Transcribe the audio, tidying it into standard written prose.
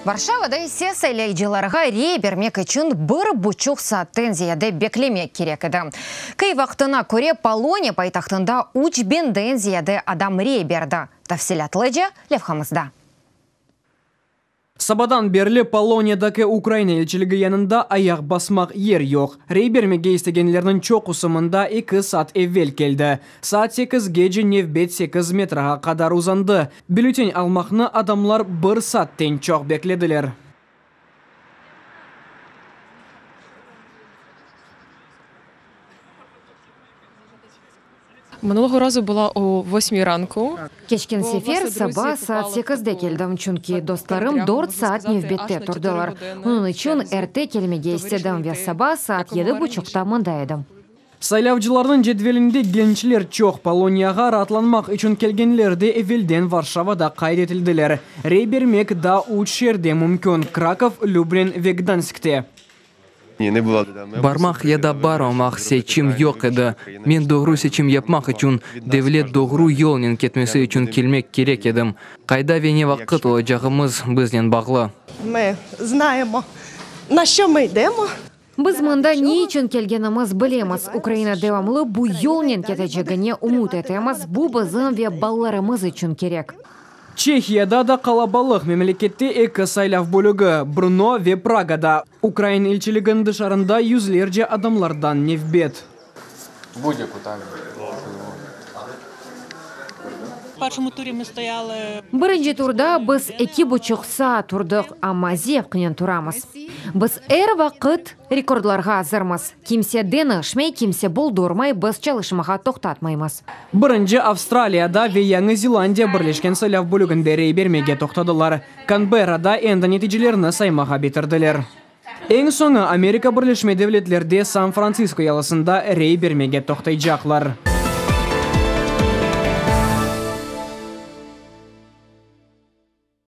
Varşavada ise saylayıcılarğa rey bermek içün bir buçuq saatten ziyade beklemek kerek edi. Kyiv vaqtına köre Poloniya paytahtında üç biñden ziyade adam rey berdi. Tafsilâtlıca levhamızda. Sabadan berli Poloniyadaki Ukraina elçiligi yanında ayaq basmaq yer yoq. Rey bermege istegenlerniñ çoqusı mında eki saat evel keldi. Saat sekizgece nevbet sekiz metrğa qadar uzandı. Bülten almaqnı adamlar bir saatten çoq beklediler. Mınuluğu razu bula o vosmiy ranku. Keçken sefer saba saat sekizde keldim, çünki dostlarım dört saat nevbette turdılar. Onıñ içün erte kelmege istedim ve saba saat yedi buçuqta mında edim. Saylavcılarnıñ cedvelinde gençler çoq, Poloniyağa raatlanmaq içün kelgenler de evelden Varşavada qayd etildiler. Rey bermek daa üç şeerde mümkün, Krakov, Lüblin ve Gdanskte. Barmaq ya da barmamaq seçim yoq edi. Men doğru seçim yapmaq içün, devlet doğru yolnen ketmesi içün kelmek kerek edim. Qayda ve ne vaqıt olacağımız biznen bağlı. Biz mında ne içün kelgenimiz bilemiz. Ukraina devamlı bu yolnen ketecegine ümüt etemiz, bu bizim ve balalarımız içün kerek. Çehiyada da qalabalıq, memlekette eki saylav bölügi, Brno ve Pragada. Ukrain elçiliginiñ dışarında yüzlerce adamlardan nevbet. Birinci turda biz eki buçuq saat turdıq, amma zevqnen turamız. Biz er vaqıt rekordlarğa azırmız. Kimse deñişmey, kimse boldurmay, biz çalışmağa toqtatmaymız. Birinci Avstraliyada ve Yañı Zelandiya Birleşken saylav bölüginde rey bermege toqtadılar. Kanberrada endi neticelerni saymağa bitirdiler. Eñ soñu Amerika Birleşme Devletlerde San-Frantsisko yalısında rey bermege toqtaycaqlar.